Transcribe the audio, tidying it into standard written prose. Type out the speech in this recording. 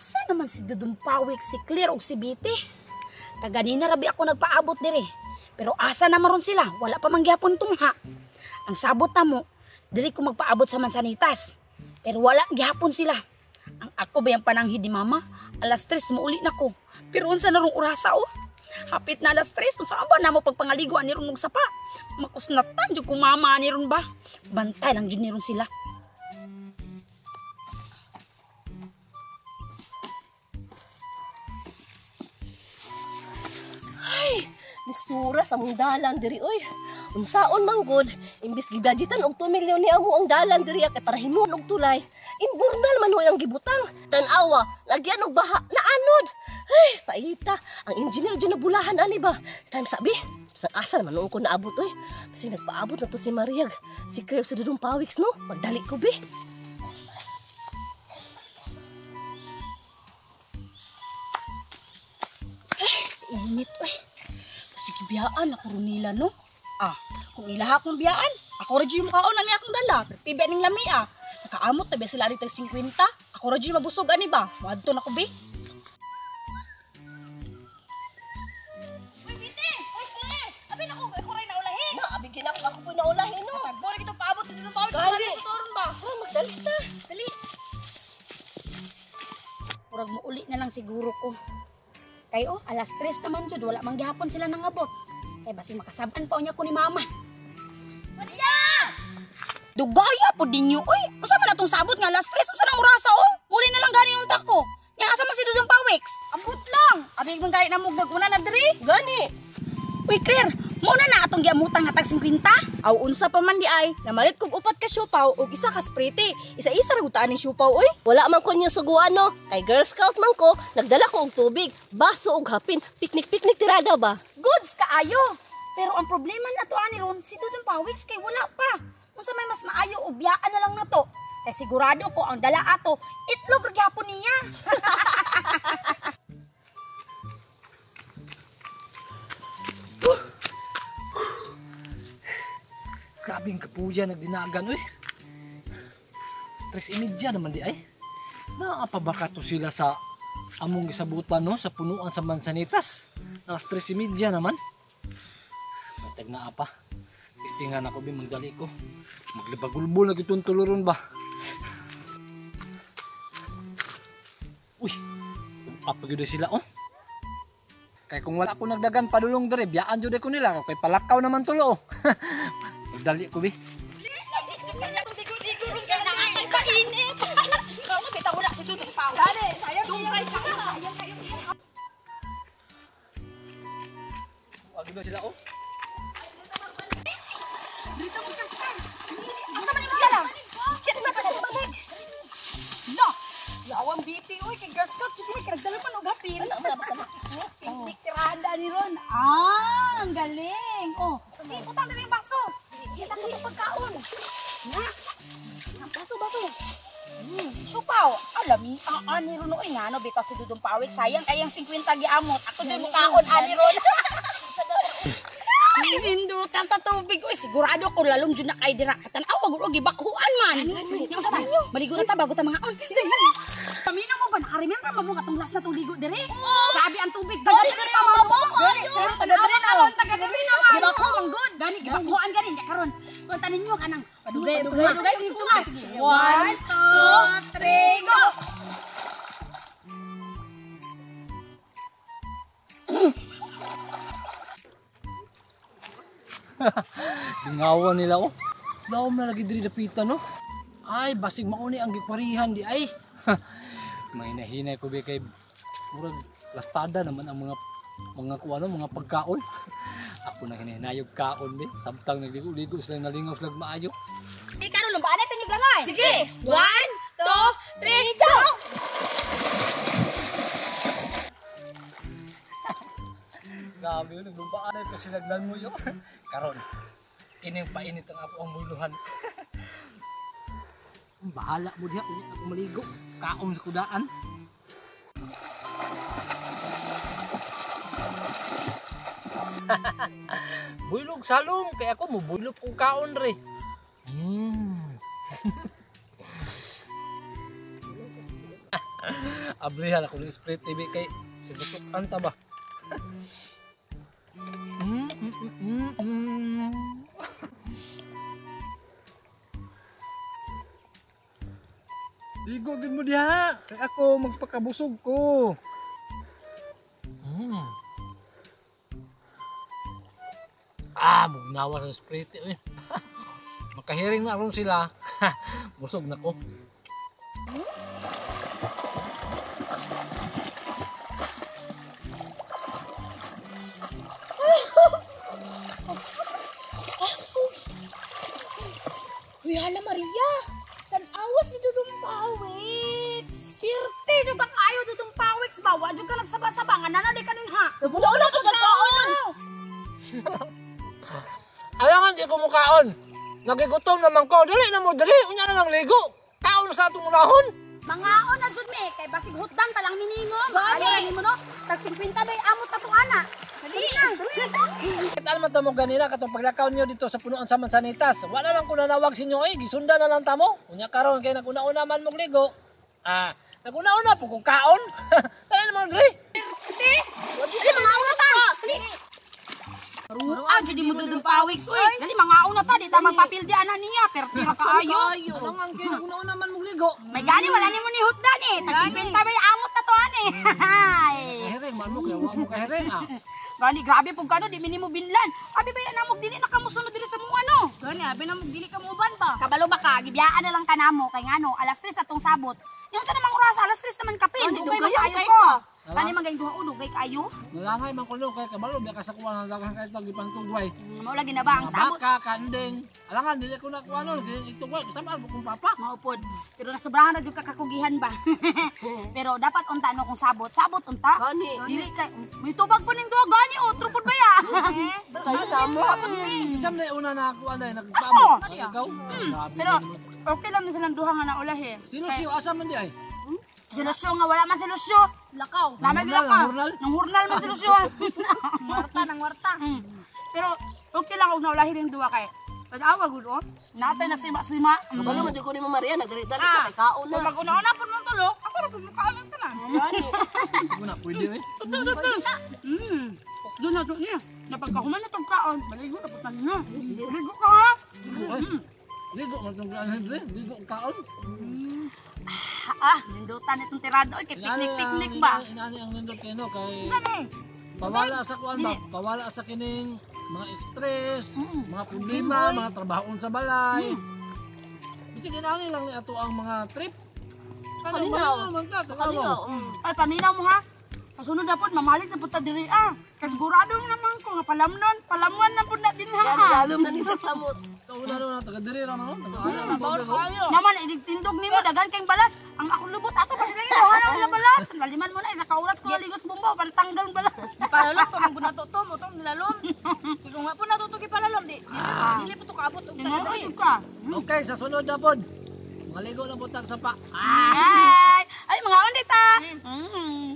Asa naman si Dudong Pawik, si Claire og si Biti? Kaganina rabi ako nagpaabot dire. Pero asa na maron sila, wala pa man gihapon tungha. Ang sabot na mo, diri ko magpaabot sa Mansanitas. Pero wala gihapon sila. Ang ako ba yung pananghid ni Mama? 3:00 muuli na ko. Pero unsa na rong orasa oh? Hapit na 3:00, unsa ba na mo pagpangaligo ani ron og sapa? Makusnatan jud kung mama ani ron ba? Bantay lang jud ni ron sila. Ay, lisura sa mong dalan diri oy. Unsaon man gud, imbis gibudgetan og 2 milyon ni amo ang dalan diri kay para himuon og tulay. Imburnal man hoy ang gibutang. Tan-awa, lagyan og baha, naanod. Ay, paita, ang engineer jud nabulahan ani ba? Time sabi, sa asa naman noon ko naabot oy. Kasi nagpaabot na to si Maria, si Claire sa Dudong Pawiks no. Magdali ko be. Ay, init oy. Sige biyaan ako ron nila no. Ah, kung ilaha akong biyaan, ako ra jud makaon ani akong dala. Tibe ning lami ah. Nakaamot na ba sila dito 50? Ako ra jud mabusog ani ba? Moadto na ko be. Uy, Biti! Uy, Claire! Abi na ko, ako ray naulahi. Na, abi gina ko ako po naulahi no. Tagbo ra kitong paabot sa Dudong Pawik. Gali. Sa turon ba? Oh, magdali ta. Dali. Murag muuli na lang siguro ko. Kay oh, 3:00 naman jud, wala man gihapon sila nangabot. Kay basi makasaban pa unya ko ni Mama. Maria! Dugaya po ninyo oy. Unsa man atong sabot nga 3:00, unsa nang orasa oh? Muli na lang gani unta ko. Nya asa man si Dudong Pawiks? Ambot lang. Abi man gani namog naguna na diri. Gani. Uy Claire, muna na atong giamutang nga tag 50. Aw unsa pa man di ay, namalit kog 4 ka siopaw ug 1 ka sprite. Isa-isa ra gud taan ning siopaw oy. Wala man ko niyo suguan no. Kay Girl Scout man ko, nagdala ko og tubig, baso og hapin, picnic-picnic tirada ba. Goods kaayo. Pero ang problema na to ani ron si Dudong Pawiks kay wala pa. Unsa may mas maayo og biyaan na lang nato. Kay sigurado ko ang dala ato, itlog ra gyapon niya. Grabe ang kapuya nagdinagan oy. Stress imidya naman di ay. Naa pa ba kato sila sa among gisabutan no sa punuan sa Mansanitas? Na stress imidya naman. Matag naa pa. Tistingan ako bi magdali ko. Maglibagulbol na gitong tuluron ba. Uy, apa gyud sila oh. Kay kung wala ko nagdagan padulong dere, biyaan jud ko nila kay palakaw naman tulo oh. Magdali ko bi. Wag ba sila oh? Dito mo kasta. Asa man imong dala? Kit na pa balik. No. Yawang biti oy kay Girl Scout jud kay nagdala man og hapin. Ano man basta makikita. Picnic tirada ni ron. Ah, ang galing. Oh, sige, butang diri yung baso. Kita ko yung pagkaon. Na. Baso, baso. Supaw. Alami, ani ron oy ngano bitaw si Dudong Pawik sayang kay ang 50 giamot. Ako jud mukaon ani ron. Hindutan sa tubig. Uy, sigurado ko lalong jud na kay dira. Tan-aw gud og gibakuan man. Nya unsa man? Maligo na ta bago ta mga on. Paminaw mo ba naka-remember mo mo katong last na tong ligo dire? Grabe ang tubig. Dali diri pa mo. Pero taga diri na ron, taga diri na man. Gibako man gud. Gani gibakuan gani nya karon. Kung tanin mo kanang padugay dugay dugay tunga. Sige. 1 2 3 go. Dingawan nila oh. Laom na lagi diri dapitan no. Ay basig mauni ang gikwarihan di ay. Mahinahinay ko bi kay murag lastada naman ang mga kuano mga pagkaon. Ako na hinahinayog kaon bi samtang nagligo-ligo sila nalingaw sila maayo. Di karon lumbaan na tinyo langoy. Sige. 1 2 3 go. Grabe yun, naglumbaan na kasi naglangoy yun. Karon, kining painit ang ako ang buluhan. Bahala mo diha, ulit ako maligo. Kaon sa kudaan. Buylog salong, kaya ako mubulop kong kaon re. Abrihan ako ng Sprite TV kay sigutukan ta ba. Mm, mm, mm, mm, mm. Ligo gid mo diha. Kay ako magpakabusog ko. Mm. Ah, mugnawa sa Sprite eh. Makahiring na ron sila. Busog na ko. Uy, hala Maria! Tanawa si Dudong Pawix! Sirte, jud ka kaayo Dudong Pawix ba? Wa jud ka nagsaba-saba nga nana di ka nun ha. Naguna-una pa siya kaon. Alangan di ko mukaon. Nagigutom naman ko. Dili na mo dili. Unya na lang ligo. Kaon na sa atong unahon. Mangaon na jud mi kay basig hutdan pa lang minimo. Maayo na nimo no. Tag 50 bay amot na tong ana. Dali na. Kita naman to mo ganina katong paglakaw niyo dito sa punuan sa Mansanitas. Wala lang ko nanawag sa inyo eh. Gisunda na lang tamo. Unya karon kay naguna-una man mo ligo. Ah, naguna-una po kung kaon. Dali na mo dili. Dali mangaon na ta. Dali. Ah, jud mo Dudong Pawix uy. Dali mangaon na ta di ta magpapildi ana niya. Perti ra kaayo. Alangan kay naguna-una man mo ligo. May gani wala nimo ni hutdan eh. Tag 50 bay amot na to ani. Kahiring man mo kay wa mo kahiring ah. Gani grabe pug kano di minimo binlan. Abi ba yan namog dili na kamusunod diri sa mga ano. Gani abi na dili ka muuban ba? Kabalo ba ka gibiyaan na lang kanamo kay ngano alas 3 atong sabot. Yung sa namang oras alas 3 naman kapin. Dugay Dugay man kaayo kaayo ko. Kani man gayong duha dugay kaayo. Nalangay man ko no kay kabalo biya ka sa kuha ng daghan kay tag gipantugway. Mao lagi na ba ang sabot? Baka, kanding. Alangan dili ko nakuha nun kay itugway kasama mo kong papa. Maupod. Pero nasobrahan na jud ka kakugihan ba. Pero dapat unta no kung sabot, sabot unta. Gani. Dili kay may tubag po ning duha gani otro pud ba ya? Kayo tamo. Kinsa man una na ako anay nagpaabot. Ako! Ikaw? Grabe Pero din mo. okay lang na silang duha nga naulahi. Sino siyo asa man di ay? Si Lucio nga wala man si Lucio. Lakaw. Lamay Nang gila ka. hurnal, Nang hurnal man si Lucio. Warta nang warta. Pero okay lang kung naulahi rin duha kay. Tanawa gud oh. Natay na sima-sima. Kabalo man jud ko ni Ma'am Maria nagdali-dali ka kay kaon Kung na. mag-una-una po nung tulo, ako ra pud mukaon ang tanan. Gani. Wala pwede eh. Mm. Doon na doon niya. Napagkahuman na tong kaon, maligo na pud niyo. Ligo ka ha. Ligo eh. Ligo man tong kaon dre, ligo ang kaon. Ah, nindutan itong tirado oy kay picnic-picnic ba. Inani ang nindot kay no kay pawala sa kuan ba? Pawala sa kining mga stress, mga problema, mga trabahoon sa balay. Bisag inani lang ni ato ang mga trip. Ano Kalinaw. man ta, Kalinaw. tanaw. Ay paminaw mo ha. Kasunod na pod mamalit na pud ta diri ah. Kasigurado naman ko nga palamnon, palamuan na pud na din ha. Gani lalom na ni sa samot. Una na taga diri ra no. Taga ana ang Bawal tubig, oh. kaayo. Naman inig tindog nimo daghan kay balas. Ang akong lubot ato pa sila imo na nila balas. Laliman mo na isa ka oras ko ligos bumbaw pantanggal ang balas. Palalom pa man gud nato to, mo tong nilalom. Kung nga po nato to gipalalom di. Dili po to kaabot og taga Tinuod diri. ka. Okay, sa sunod na pod. Mga ligo na putang sapa. Ay, ay mga undi ta. Mm.